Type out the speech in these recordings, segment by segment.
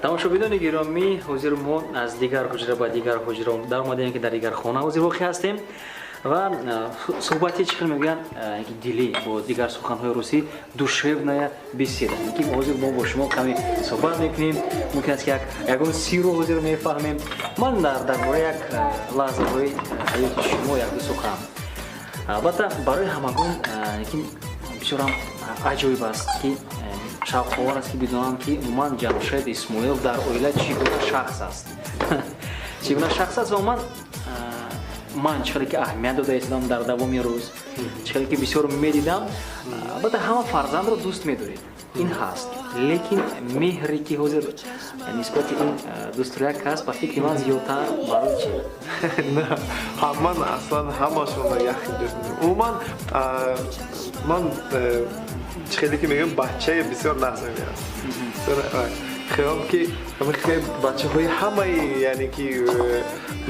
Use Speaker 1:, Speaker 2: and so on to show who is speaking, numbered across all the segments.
Speaker 1: Тамошобинони гиромӣ, ҳозир мо аз дигар ҳуҷра ба дигар ҳуҷра даромадем, ки дар дигар хона ҳозир воқеъ ҳастем ва суҳбати, чӣ хел мегӯянд, дилӣ, бо дигар суханҳои русӣ душевная беседа, ки ҳозир мо бо шумо каме суҳбат мекунем. Мумкин аст, ки ягон сирро ҳозир мефаҳмем. Ман дар бораи як лаҳзаҳои ҳаёти шумо якду сухан. Албатта, барои ҳамагон ки бисёрам аҷоиб аст, ки шавқовар аст, ки бидонам, ки умуман Ҷамшед Исмоилов дар оила чӣ гуна шахс аст, чӣ гуна шахс аст. Ва умуман ман чӣ хеле ки аҳамият дода истодам дар давоми рӯз, чӣ хеле ки бисёр медидам, албатта, ҳама фарзандро дӯст медоред, ин ҳаст, лекин меҳре ки ҳозир нисбати ин дӯстрояк ҳаст, ба фикри ман, зиёдтар. Барои чӣ?
Speaker 2: Ман аслан ҳамашонро як хел дӯст медорам. Умуман ман, чӣ хеле ки мегӯям, бачаи бисёр нағз мебинам. Хиёл ки бачаҳои ҳамаи, яъне ки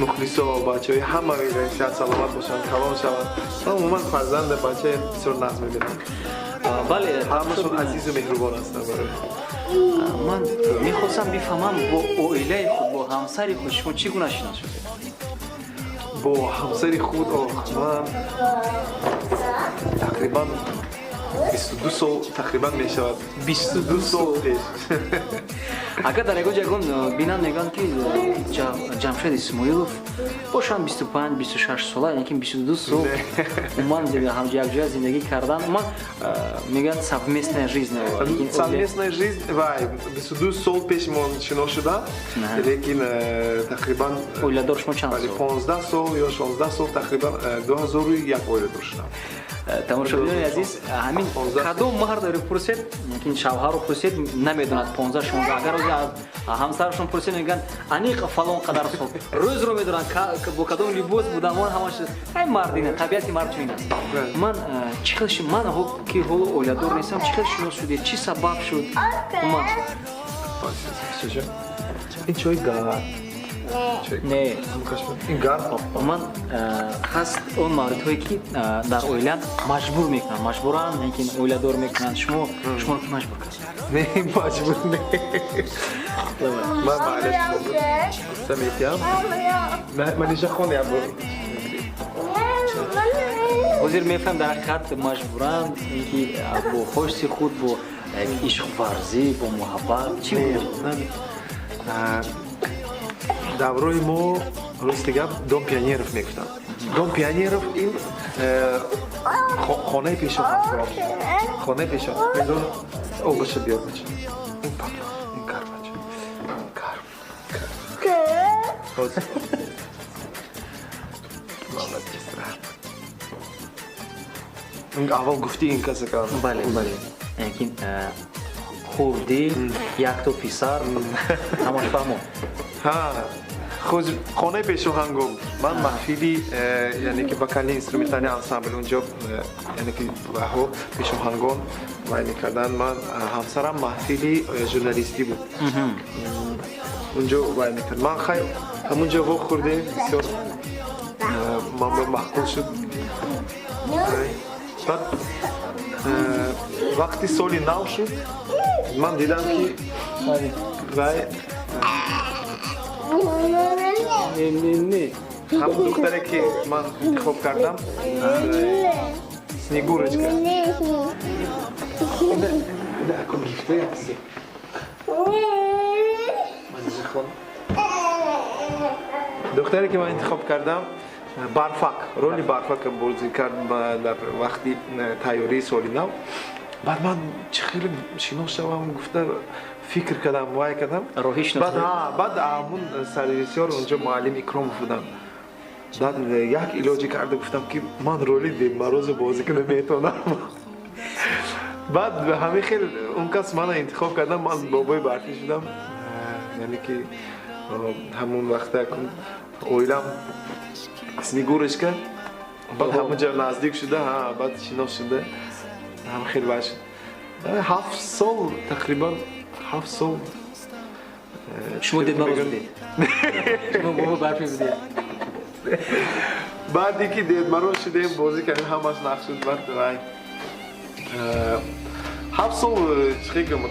Speaker 2: мухлисо, бачаҳои ҳама сиҳат саломат бошанд, калон шаванд. Ман умуман фарзанда, бачаи бисёр нағз мебинам.
Speaker 1: Бале.
Speaker 2: Ҳамашон азизу меҳрубон ҳастанд барои.
Speaker 1: Ман мехостам бифаҳмам, бо оилаи худ, бо ҳамсари худ шумо чӣ гуна шинос шудед?
Speaker 2: Бо ҳамсари худ ман тақрибан 22 сол тақрибан мешавад, 22 сол пеш.
Speaker 1: Агар дар ягон ҷо ягон бинанд, мегӯянд, ки Ҷамшед Исмоилов бошанд 25, 26 сола, лекин 22 сол умуман якҷоя зиндагӣ кардан, умуман мегӯянд, совместная жизнь.
Speaker 2: Совместная жизнь, вай, 22 сол пеш мо шинос шудам, лекин тақрибан
Speaker 1: Оиладор шумо чанд сол?
Speaker 2: 15 сол ё 16 сол тақрибан, 2001 оиладор шудам.
Speaker 1: Тамошобинони азиз, ҳамин кадом мардро пурсед, лекин шавҳарро пурсед, намедонад, 15, 16. Агар ҳамсарашон пурсед, мегӯянд, аниқ фалон қадар сол, рӯзро медонанд, бо кадом либос будам, он ҳамаш. Ай, мардина, табиати мард чунин аст. Ман чӣ хел, ман ки ҳоло оиладор нестам, чӣ хел шинос шудед, чӣ сабаб шуд уман?
Speaker 2: Ин чой гарм.
Speaker 1: Не.
Speaker 2: Ин гарм.
Speaker 1: Ман ҳаст он мавридҳое, ки дар оила маҷбур мекунанд, маҷбуран, лекин оиладор мекунанд. Шумо, шуморо ки маҷбур кард?
Speaker 2: Не, маҷбур не. Ман маълаш гуфта метиҳам. Манижа хон, як бор.
Speaker 1: Ҳозир мефаҳм, дар ҳақиқат маҷбуран, ки бо хости худ, бо ишқварзӣ, бо муҳаббат, чӣ буд?
Speaker 2: Даврои мо, рости гап, Дом пионеров мегуфтанд. Дом пионеров ин хонаи пешоҳангон, хонаи пешо. О, баша, биёр, бача. Ин папа, ин гарм, бача, гарм. Молодец, раҳмат. Аввал гуфтӣ, ин каса.
Speaker 1: Бале, лекин хурдӣ, якто писар, ҳамаш фаҳмон.
Speaker 2: Хонаи пешоҳангом ман маҳфили, яъне ки вокально-инструментальный ансамбл унҷо, яъне ки ваҳо пешоҳангон вай мекарданд. Ман ҳамсарам маҳфили журналистӣ буд, унҷо вай мекард. Ман хай ҳамунҷо вохӯрдем, бисёр ман ба маъқул шуд. Баъд вақти соли нав шуд, ман дидам, ки вай
Speaker 1: Не, не, не.
Speaker 2: Ҳамон духтаре, ки ман интихоб кардам, Снегурочка. Ина акун гифта якси. Манижахон, духтаре, ки ман интихоб кардам, Барфак, роли Барфака бозӣ кард дар вақти тайёрии соли нав. Баъд ман чӣ хеле шинос шавам гуфта фикр кардам, вай кардам.
Speaker 1: Роҳи шинос.
Speaker 2: Баъд ҳамун саррежиссёр унҷо муаллим Икромов буданд. Баъд як илоҷе карда гуфтам, ки ман роли Дед Морозо бозӣ кунам метавонам. Баъд ҳамин хел он кас мана интихоб кардам, ман Бобои Барфӣ шудам. Яъне ки ҳамун вақта оилам Снегурочка, баъд ҳамунҷа наздик шуда, баъд шинос шуда, ҳам хел вай шуд. 7 сол тақрибан, 7 сол.
Speaker 1: Шумо Дед Мороз будед, шумо Бобои Барфӣ будед.
Speaker 2: Баъде ки Дед Мороз шудем, бозӣ кардем, ҳамаш нақш шуд. Баъд вай 7 сол чӣ гум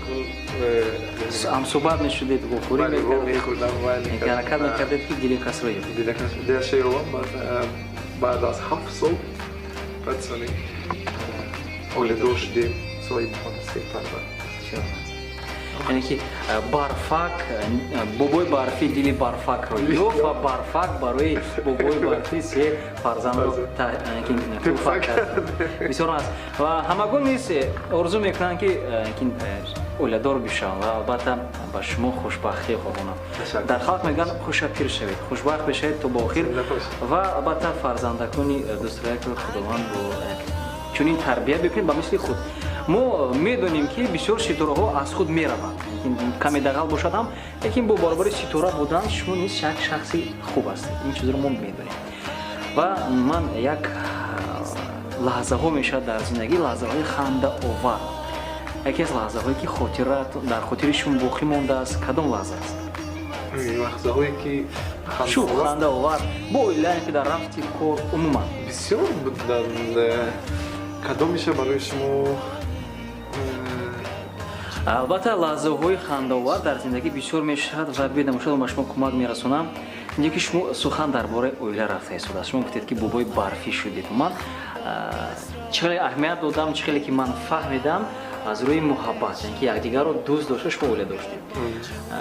Speaker 1: ҳамсӯҳбат мешудед, вохӯрӣ
Speaker 2: мекардед,
Speaker 1: ҳаракат мекардед, ки дили касро ёбед.
Speaker 2: Дилаша ёбам. Баъд аз 7 сол баъд соли оиладор шудем, соҳиби хона, се фарзанд.
Speaker 1: Яъне ки барфак, бобои барфӣ дили барфакро ёфт ва барфак барои бобои барфӣ се фарзандро туҳфа кард. Бисёр аст ва ҳамагон низ орзу мекунанд, ки оиладор бишаванд, ва албатта ба шумо хушбахтӣ хоҳонам. Дар халқ мегӯянд, хуша пир шавед, хушбахт бишавед то ба охир, ва албатта фарзандакони дӯстроякро Худованд бо чунин тарбия бикунед, ба мисли худ. Мо медонем, ки бисёр ситораҳо аз худ мераванд, каме дағал бошад ҳам, лекин бо баробари ситора будан шумо низ як шахси хуб ҳастед. Ин чизро мо медонем. Ва ман як лаҳзаҳо мешавад дар зиндагӣ, лаҳзаҳои хандаовар, яке аз лаҳзаҳое, ки хотира дар хотири шумо боқӣ мондааст, кадом лаҳза аст?
Speaker 2: Лаҳзаҳое ки
Speaker 1: шӯх, хандаовар бо оилае, ки дар рафти кор, умуман.
Speaker 2: Бисёр буданд. Кадомиша барои шумо?
Speaker 1: Албатта, лаҳзаҳои хандаовар дар зиндагӣ бисёр мешавад ва бедамошад ба шумо кӯмак мерасонам. Инҷо ки шумо сухан дар бораи оила рафта истодааст, шумо гуфтед, ки бобои барфӣ шудед. Ман чӣ хеле аҳамият додам, чӣ хеле ки ман фаҳмидам, аз рӯи муҳаббат, яъне ки якдигарро дӯст дошта, шумо оила доштед.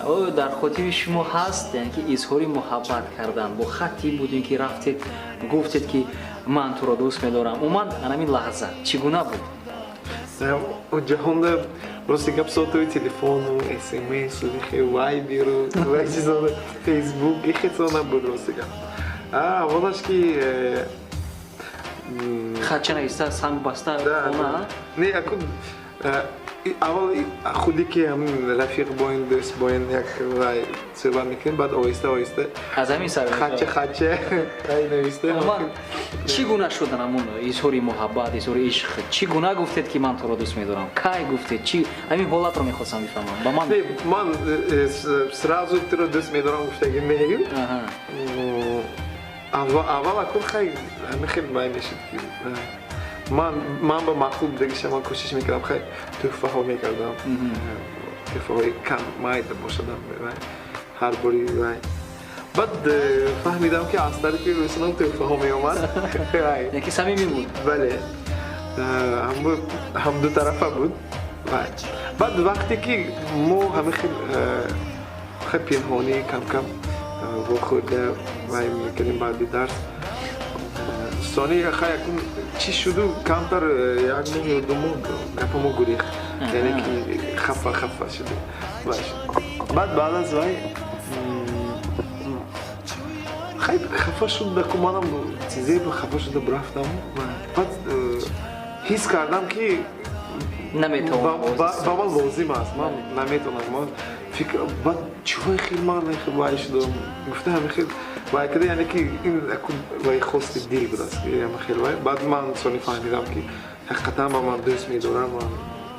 Speaker 1: Оё дар хотири шумо ҳаст, яъне ки изҳори муҳаббат кардан бо хатти будем, ки рафтед, гуфтед, ки ман туро дӯст медорам? Умуман, анамин лаҳза чӣ гуна буд?
Speaker 2: Ҷаҳонда, рости гап, сотовый телефону смсу, вайберу, фейсбук ихе набуд, рости гап. Аввалаш ки
Speaker 1: хатча нависта, санг баста хона?
Speaker 2: Не, акун аввал худе ки ҳамин рафиқ бо ин, дӯст бо ин як вай суҳбат мекунем, баъд оҳиста оҳиста
Speaker 1: аз ҳамин сар
Speaker 2: хатча хатча вай нависта.
Speaker 1: Чӣ гуна шудан ҳамун изҳори муҳаббат, изҳори ишқ? Чӣ гуна гуфтед, ки ман туро дӯст медорам? Кай гуфтед? Чи ҳамин ҳолатро мехостам бифаҳмам, ба ман.
Speaker 2: Ман сразу туро дӯст медорам гуфтагӣ не. Аввал акун хай ҳамин хел вай мешуд, ки ман ба маъқул будагиша ман кӯшиш мекардам, хай тӯҳфаҳо мекардам, тӯҳфаҳои кам майда бошадам ҳар бори вай. Баъд фаҳмидам, ки аз тарафи рӯсонам тӯҳфаҳо меомад.
Speaker 1: Яки самимӣ буд.
Speaker 2: Бале, ҳам дутарафа буд. Баъд вақте ки мо ҳамин хел хай пинҳонӣ камкам вохӯрда вай мекардем баъди дарс, сони хай якун чӣ шуду, камтар як моҳ ё 2 моҳ гапамо гурехт, яъне ки хафа хафа шуду. Баъд аз вай хай хафа шуд, даку манам чизе хафа шуда рафтам. Баъд ҳис кардам, ки ба ман лозим аст, ман наметавонам. Ман фикр, баъд чӯи хел ман вай шудам, гуфта ҳамин хел вай када, яъне ки ин вай хости дил будааст ҳамин хел вай. Баъд ман сони фаҳмидам, ки ҳақиқатан ба ман дӯст медорам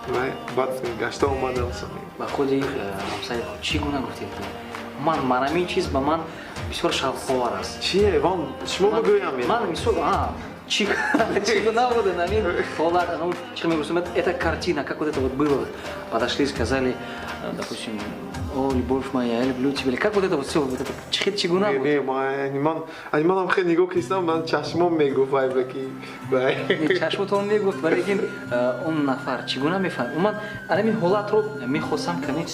Speaker 2: вай. Баъд гашта омадам сони.
Speaker 1: Ба худи ҳамсари худ чӣ гуна гуфтед, ки ман манамин чиз ба ман бисёр шавқовар аст?
Speaker 2: Чие, вон шумо бигӯям.
Speaker 1: Ман мисол чӣ гуна буд ҳамин ҳолат? Чӣ мегӯсам, эта картина, как вот это вот было? Подошли, сказали, допустим: «О, любовь моя, я люблю тебя», или как вот это вот все, вот это чӣ гуна буд?
Speaker 2: Не, ман манам хеле нигоҳ кистам, ман чашмом мегуфт вай ба ки вай.
Speaker 1: Чашмотон мегуфт, валекин он нафар чӣ гуна мефаҳмид? Умуман, ҳамин ҳолатро мехостам каме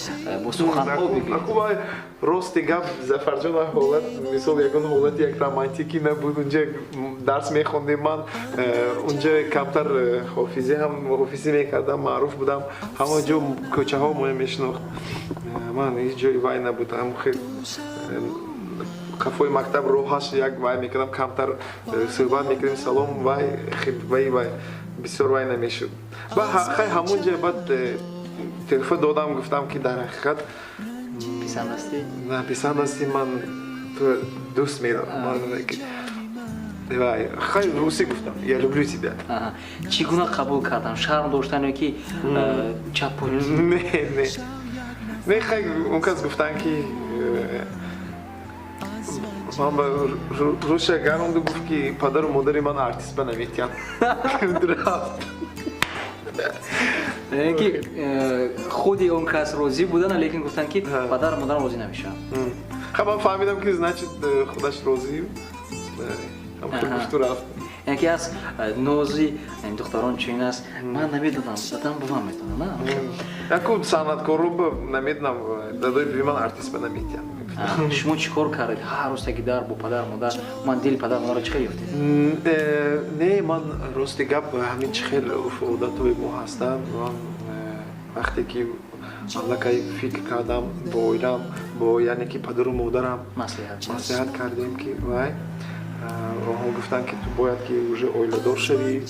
Speaker 1: бо суханҳо бигӯед.
Speaker 2: Вай, рости гап, Зафарҷон, ҳолат мисол ягон ҳолати як романтикӣ набуд. Унҷа дарс мехондем, ман унҷа камтар ҳофизӣ ҳам ҳофизӣ мекардам, маъруф будам, ҳама ҷо кӯчаҳо моя мешинохт. Ман ҳеҷ ҷои вай набуд, ҳам хел қафои мактаб роҳаш як вай мекардам, камтар суҳбат мекардем, салом, вай вай вай бисёр вай намешуд. Ба хай ҳамон ҷо баъд телефон додам, гуфтам, ки дар ҳақиқат
Speaker 1: писанд ҳастӣ?
Speaker 2: На, писанд ҳастӣ, ман ту дӯст медорам. Вай хай русӣ гуфтам: «Я люблю тебя».
Speaker 1: Чӣ гуна қабул кардам? Шарм доштан ё ки чаппо?
Speaker 2: Не, не, не, хай он кас гуфтан, ки ман ба рӯша гаронду, гуфт, ки падару модари ман артист ба наметиҳанд. Рафт.
Speaker 1: Яъне ки худи он кас розӣ буданд, лекин гуфтанд, ки падару модарам розӣ намешаванд.
Speaker 2: Хаб, ман фаҳмидам, ки значит, худаш розӣ, гуфту рафт.
Speaker 1: Яъне ки аз нози духтарон чунин аст, ман намедонам, дадам бува метавонам.
Speaker 2: Яку санъаткору намедонам, дадои биби ман артист ба наметиҳам.
Speaker 1: Шумо чӣ кор кардед ҳар рӯз таги дар бо падару модар? Ман дили падару модарро чӣ хел ёфтед?
Speaker 2: Не, ман, рости гап, ҳамин чӣ хел урфу одатҳои мо ҳастанд, ман вақте ки аллакай фикр кардам, бо оилам, бо, яъне ки, падару модарам маслиҳат кардем, ки вай, онҳо гуфтанд, ки ту бояд ки уже оиладор шавӣ.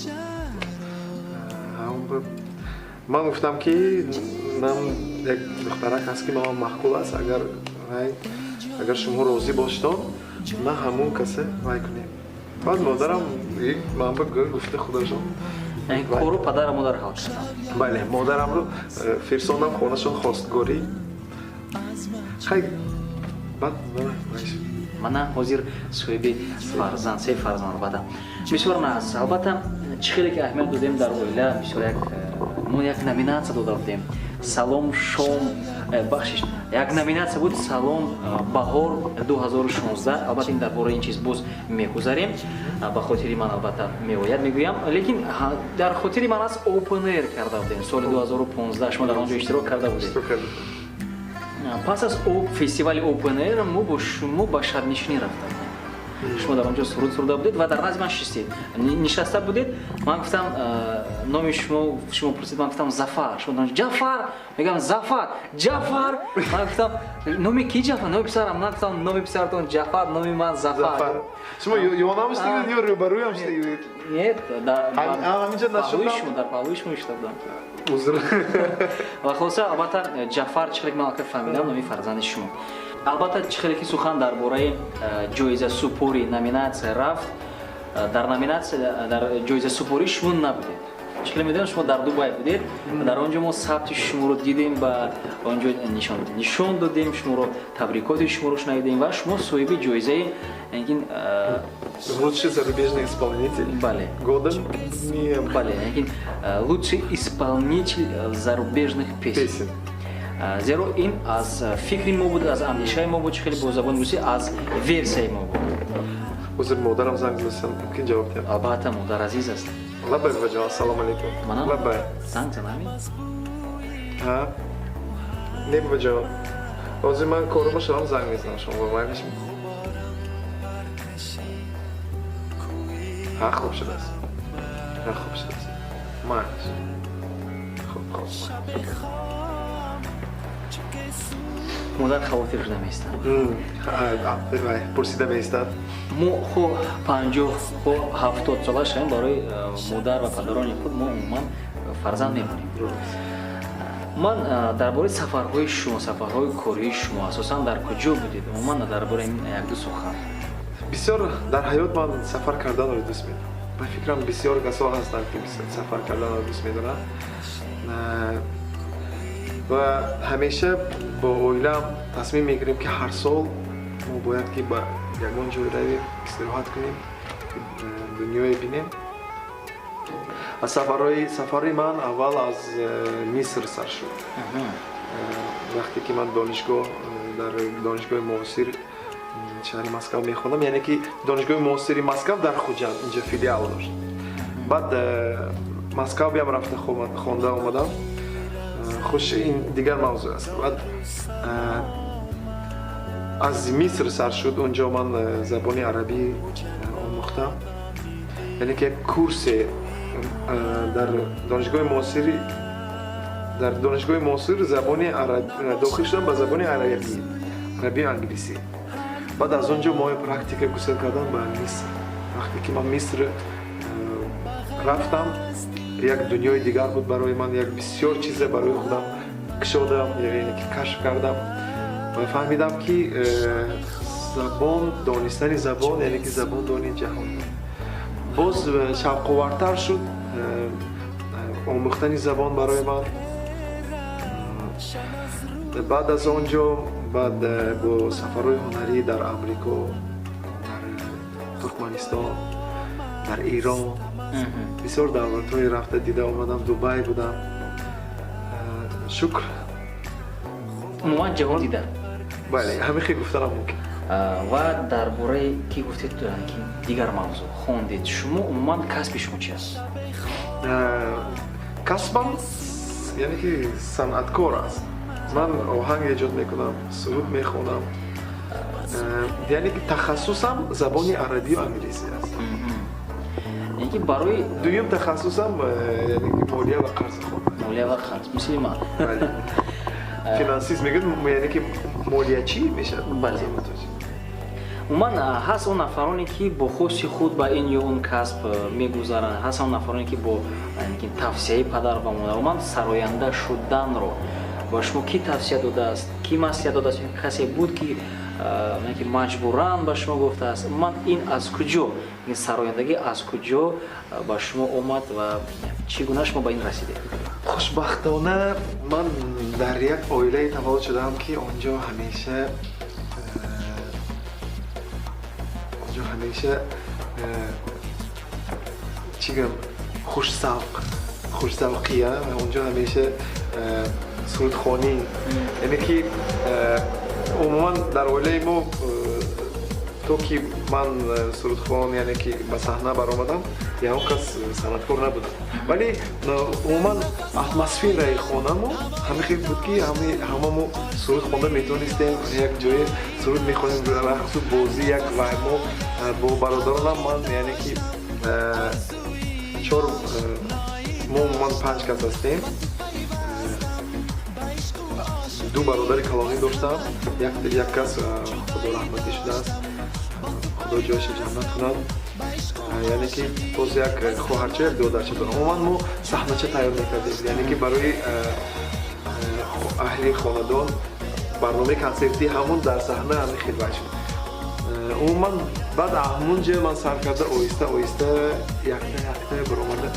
Speaker 2: Ман гуфтам, ки ман як духтарак ҳаст, ки ман маъқул аст, агар вай, агар шумо розӣ бошедон, ман ҳамун касе вай кунем. Баъд модарам ман ба гуфта худашон.
Speaker 1: Кору падару модар ҳал карданд.
Speaker 2: Бале, модарамро фирсондам хонашон хостгорӣ. Хай, баъд.
Speaker 1: Мана ҳозир соҳиби фарзанд, се фарзанд. Албатта, бисёр нағз. Албатта, чӣ хеле ки аҳамият додем, дар оила бисёр як мо як номинатсия дода будем, салом шом, бахшиш, як номинатсия буд, салом баҳор 2016. Албатта, ин дар бораи ин чиз боз мегузарем, ба хотири ман албатта меояд, мегӯям. Лекин дар хотири ман аст, open air карда будем соли 2015, шумо дар он ҷо иштирок карда будед. Пас аз фестивали open air мо бо шумо ба шабнишинӣ рафта будем. Шумо дар он ҷо суруд суруда будед ва дар назди ман шистед, нишаста будед. Ман гуфтам номи шумо, шумо пурсид, ман гуфтам Зафар, шумо Ҷафар, мегам Зафар, Ҷафар. Ман гуфтам номи ки Ҷафар? Номи писарам. Ман гуфтам номи писаратон Ҷафар, номи ман Зафар.
Speaker 2: Шумо ёнам штигид ё рӯбарӯям штигид?
Speaker 1: Нет, шумо дар паҳлӯи шумо ишта будам.
Speaker 2: Узр.
Speaker 1: Ва хулоса, албатта, Ҷафар, чӣ хеле ки ман аллакай фаҳмидам, номи фарзанди шумо. Албатта, чӣ хеле ки сухан дар бораи ҷоизасупорӣ, номинатсия рафт, дар номинатсия, дар ҷоизасупорӣ шумо набудед. Чӣ хеле медонам, шумо дар Дубай будед. Дар он ҷо мо сабти шуморо дидем, ба он ҷо нишон додем шуморо, табрикоти шуморо шунавидем ва шумо соҳиби ҷоизаи ин
Speaker 2: Лучший зарубежный исполнитель
Speaker 1: бале
Speaker 2: года.
Speaker 1: Бале, ин лучший исполнитель зарубежных песен, зеро ин аз фикри мо буд, аз андешаи мо буд, чӣ хеле бо забони русӣ, аз версияи мо буд.
Speaker 2: Ҳозир модарам занг задасан, мумкин ҷавоб диҳам?
Speaker 1: Албатта, модар азиз аст.
Speaker 2: Лаббай, бабаҷон, ассалому алайкум. Лаббай.
Speaker 1: Занг занами.
Speaker 2: Ҳа, не, бабаҷон, ҳозир ман корума шавам, занг мезанам шумо ба. Ҳа, хуб шудааст, ҳа, хуб шудааст, майлаш, хуб, хуб.
Speaker 1: Модар хавотир шуда меистад.
Speaker 2: Пурсида меистад.
Speaker 1: Мо хо 50, хо 70 сола шавем, барои модар ва падарони худ мо умуман фарзанд мемонем. Ман дар бораи сафарҳои шумо, сафарҳои кории шумо, асосан дар куҷо будед, умуман дар бораи якду сухан.
Speaker 2: Бисёр дар ҳаёт ман сафар карданро дӯст медорам. Ба фикрам, бисёр касо ҳастанд, ки сафар карданро дӯст медоранд, ва ҳамеша бо оилаам тасмим мегирем, ки ҳар сол мо бояд ки ба ягон ҷой равем, истироҳат кунем, дунёе бинем. Сафари ман аввал аз Миср сар шуд. Вақте ки ман донишгоҳ, дар донишгоҳи муосир шаҳри Москав мехондам, яъне ки донишгоҳи муосири Москав дар Хуҷанд инҷа филиал дошт. Баъд Москав биям рафта хонда омадам. Хуш, ин дигар мавзӯъ аст. Баъд аз Миср сар шуд. Унҷо ман забони арабӣ омӯхтам, яъне ки як курсе дар донишгоҳи муосири, дар донишгоҳи муосир забони дохил шудам ба забони арабӣ, арабию англисӣ. Баъд аз он ҷо моҳи практика гусел кардам ба Миср. Вақте ки ман Миср рафтам, як дунёи дигар буд барои ман, як бисёр чизе барои худам кушодам, яъне ки кашф кардам ва фаҳмидам, ки забон донистани забон, яъне ки забон дони ҷаҳон. Боз шавқовартар шуд омӯхтани забон барои ман. Баъд аз он ҷо, баъд бо сафарҳои ҳунарӣ дар Амрико, дар Туркманистон, дар Эрон, бисёр давлатҳое рафта дида омадам. Дубай будам. Шукр.
Speaker 1: Умуман ҷаҳон дида.
Speaker 2: Бале, ҳамин хел гуфтанам мумкин.
Speaker 1: Ва дар бораи ки гуфтед, ки дигар мавзӯъ хондед, шумо умуман касби шумо чи аст?
Speaker 2: Касбам яъне ки санъаткор аст. Ман оҳанг эҷод мекунам, суруд мехонам, яъне ки тахассусам забони арабию англисӣ аст.
Speaker 1: Яъне ки барои
Speaker 2: Дуюм тахассусам, яъне ки молия ва қарзхона.
Speaker 1: Молия ва қарз, мисли ман.
Speaker 2: Бале, финансист мегӯяд, яъне ки молиячӣ мешавад.
Speaker 1: Бале. Умуман ҳаст он нафароне, ки бо хости худ ба ин ё он касб мегузаранд, ҳаст он нафароне, ки бо тавсияи падар ва модар. Умуман сароянда шуданро ба шумо кӣ тавсия додааст, кӣ маслиҳат додааст, касе буд, ки маҷбуран ба шумо гуфтааст? Умуман ин аз куҷо, ин сарояндагӣ аз куҷо ба шумо омад ва чӣ гуна шумо ба ин расидед?
Speaker 2: Хушбахтона, ман дар як оилае таваллуд шудаам, ки онҷо ҳамеша, чӣ гӯям, хушзавқия, онҷо ҳамеша сурудхонӣ, яъне ки умуман дар оилаи мо, то ки ман сурудхон, яъне ки ба саҳна баромадам, ягон кас санъаткор набудам. Вале умуман атмосфераи хонамо ҳамин хел буд, ки ҳамамо суруд хонда метавонистем, як ҷое суруд мехонем, рақсу бозӣ, як вай. Мо бо бародаронам, ман яъне ки чор, мо умуман панҷ кас ҳастем. Ду бародари калонӣ доштам, як кас худо раҳматӣ шудааст, худо ҷояшо ҷаннат кунад, яъне ки боз як хоҳарча, як додарча дорам. Умуман мо саҳнача тайёр мекардем, яъне ки барои аҳли хонадон барномаи консертӣ, ҳамун дар саҳна ҳамин хел вай шуд. Умуман баъд ҳамун ҷо ман сар карда, оҳиста оҳиста, якта якта баромада,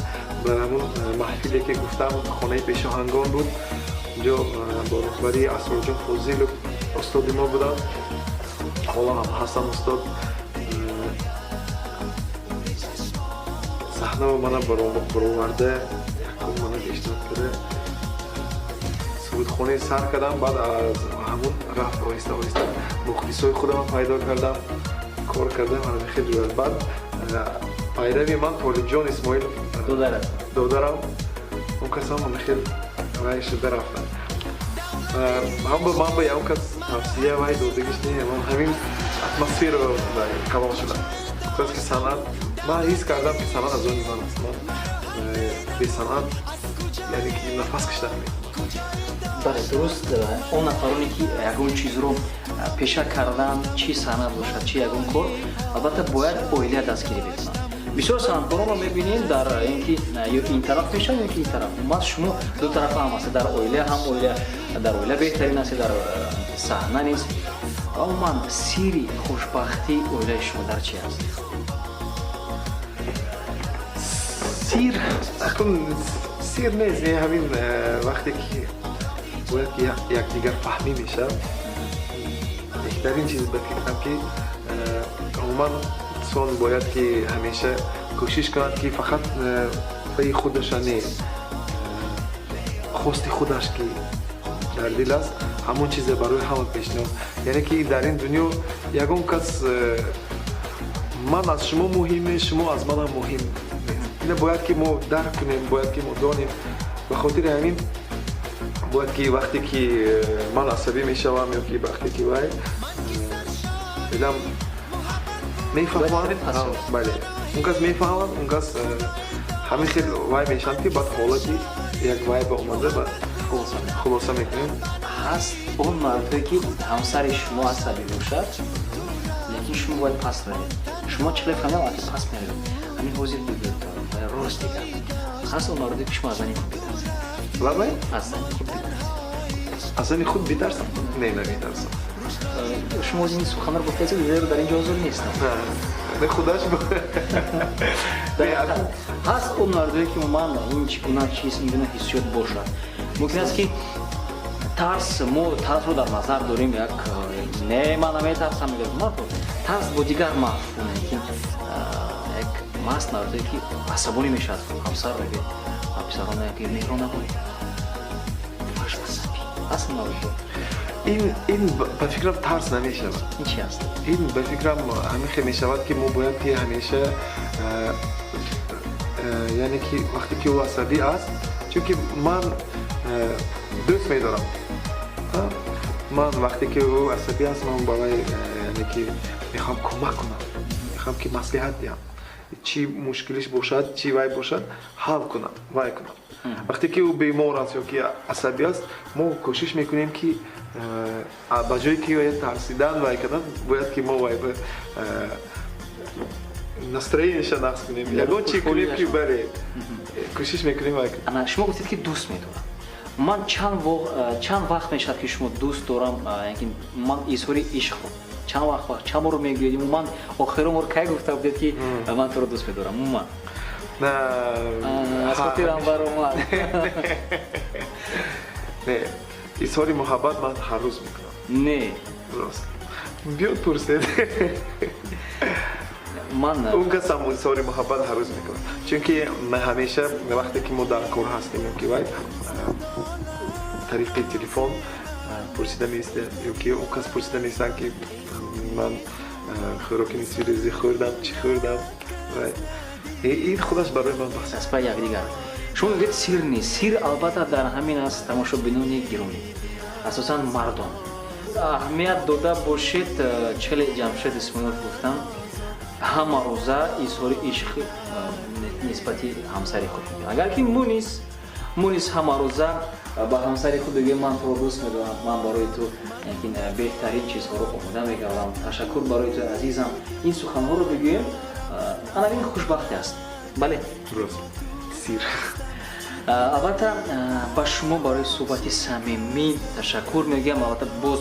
Speaker 2: ба ҳамун маҳфиле, ки гуфтам, хонаи пешоҳангон буд, унҷо бо роҳбарии Асрорҷон Фозилов, устоди мо буданд, ҳоло ҳам ҳастанд устод, саҳнаро мана бароварда, якум мана пешниҳод карда, сурудхонӣ сар кардам. Баъд аз ҳамун рафт оҳиста оҳиста, мухлисои худамро пайдо кардам, кор кардам, ҳамин хел. Баъд пайрави ман Толибҷон Исмоилов, додарам, он касам ҳамин хел вай шуда рафтанд. Ҳам ман ба ягон кас тавсия вай додагиш не, ман ҳамин атмосфераро калон шудам, ки санъат, ман ҳис кардам, ки санъат аз они ман аст. Ман бесанъат, яъне ки нафас кашида наметавонам.
Speaker 1: Бале, дуруст. Он нафароне, ки ягон чизро пеша кардан, чӣ санъат бошад, чӣ ягон кор, албатта бояд оила дастгирӣ бикунад. Бисёр санъаткоронро мебинем, дар ин ки ё ин тараф мешавад, ё ки ин тараф. Умуман шумо ду тарафа ҳам ҳастед, дар оила ҳам, оила, дар оила беҳтарин ҳастед, дар саҳна низ. Умуман сирри хушбахтии оилаи шумо дар чи аст?
Speaker 2: Сир, акун сир нест, ҳамин вақте ки бояд ки якдигар фаҳмӣ мешавад, беҳтарин чиз ба фикрам, ки умуман инсон бояд ки ҳамеша кӯшиш кунад, ки фақат пайи худаша не, хости худаш, ки дар дил аст, ҳамон чизе барои ҳама пешниҳод, яъне ки дар ин дунё ягон кас ман аз шумо муҳим нест, шумо аз манам муҳим нест. Ина бояд ки мо дарк кунем, бояд ки мо донем. Ба хотири ҳамин бояд ки вақте ки ман асабӣ мешавам ё ки вақте ки вай дилам, мефаҳмам, бале, он кас мефаҳмад, он кас ҳамин хел вай мешаванд, ки баъд ҳолати як вай ба омада ба хулоса мекунем.
Speaker 1: Ҳаст он мардое, ки ҳамсари шумо асабӣ бошад, лекин шумо бояд паст равед. Шумо чӣ хеле фаҳмидам, ки паст меравед, ҳамин ҳозир бигӯед рост дигар. Ҳаст он мардое, ки шумо аз зани худ битарсед?
Speaker 2: Лабай?
Speaker 1: Аз зани худ битарсед.
Speaker 2: Аз зани худ битарсам? Не, наметарсам.
Speaker 1: Шумо ин суханро гуфтаед, зеро дар ин ҷо ҳозир нестам.
Speaker 2: Не, худаш.
Speaker 1: Ҳаст он мардое, ки умуман ин чӣ гуна чиз, ин гуна ҳиссиёт бошад, мумкин аст, ки тарс, мо тарсро дар назар дорем як, не, ман наметарсам мегӯяд мард, тарс бо дигар мафҳум, лекин як маст мардое, ки асабонӣ мешавад ҳамсар, мегӯяд писарона, ки меҳро набоед. Ҳаст мавзӯъ?
Speaker 2: Ин ба фикрам тарс намешавад.
Speaker 1: Ин чи аст?
Speaker 2: Ин ба фикрам ҳамин хел мешавад, ки мо бояд ки ҳамеша, яъне ки вақте ки ӯ асабӣ аст, чунки ман дӯст медорам, ман вақте ки ӯ асабӣ аст, ман ба вай, яъне ки мехоҳам кӯмак кунам, мехоҳам ки маслиҳат диҳам, чӣ мушкилиш бошад, чӣ вай бошад, ҳал кунам, вай кунам. Вақте ки ӯ бемор аст ё ки асабӣ аст, мо кӯшиш мекунем, ки ба ҷое ки тарсидан вай кардан, бояд ки мо вай настроение ша нақс кунем, ягон чи кунем, ки бале, кӯшиш мекунем вай кунем.
Speaker 1: Шумо гуфтед, ки дӯст медорам. Ман чанд вақт мешавад, ки шумо дӯст дорам, ман изҳори ишқро чанд вақт, чанд бор мегӯед? Умуман, охирон бор кай гуфта будед, ки ман туро дӯст медорам умуман? Аз хотирам баромад.
Speaker 2: Не, изҳори муҳаббат ман ҳар рӯз мекунам.
Speaker 1: Не.
Speaker 2: Рост, биёд, пурсед.
Speaker 1: Ман
Speaker 2: Он касам изҳори муҳаббат ҳар рӯз мекунам, чунки ҳамеша вақте ки мо дар кор ҳастем ё ки вай, тариқи телефон пурсида меистем ё ки он кас пурсида меистанд, ки ман хӯроки нисфи рӯзӣ хӯрдам, чӣ хӯрдам. Ин худаш барои ман бас.
Speaker 1: Аст ба якдигар. Шумо мегӯед, сир нест. Сир албатта дар ҳамин аст. Тамошобинони гиромӣ, асосан мардон, аҳамият дода бошед, чӣ хеле Ҷамшед Исмоилов гуфтам, ҳама рӯза изҳори ишқ нисбати ҳамсари худ мекунад. Агар ки мунис ҳама рӯза ба ҳамсари худ бигӯем: «Ман туро дӯст медорам, ман барои ту беҳтарин чизҳоро омода мекардам, ташаккур барои ту, азизам», ин суханҳоро бигӯем, ана ин хушбахтӣ аст, бале.
Speaker 2: Рост, сир.
Speaker 1: Албатта, ба шумо барои суҳбати самимӣ ташаккур мегӯям. Албатта, боз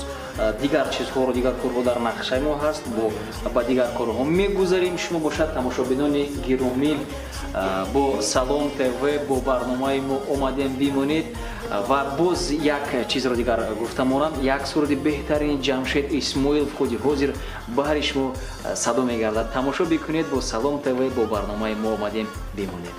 Speaker 1: дигар чизҳоро, дигар корҳо дар нақшаи мо ҳаст, бо ба дигар корҳо мегузарем. Шумо бошад, тамошобинони гиромӣ, бо Салом ТВ, бо барномаи мо омадем бимонед. Ва боз як чизро дигар гуфта монам: як суруди беҳтарини Ҷамшед Исмоилов худи ҳозир баҳри шумо садо мегардад. Тамошо бикунед, бо Салом ТВ, бо барномаи мо омадем бимонед.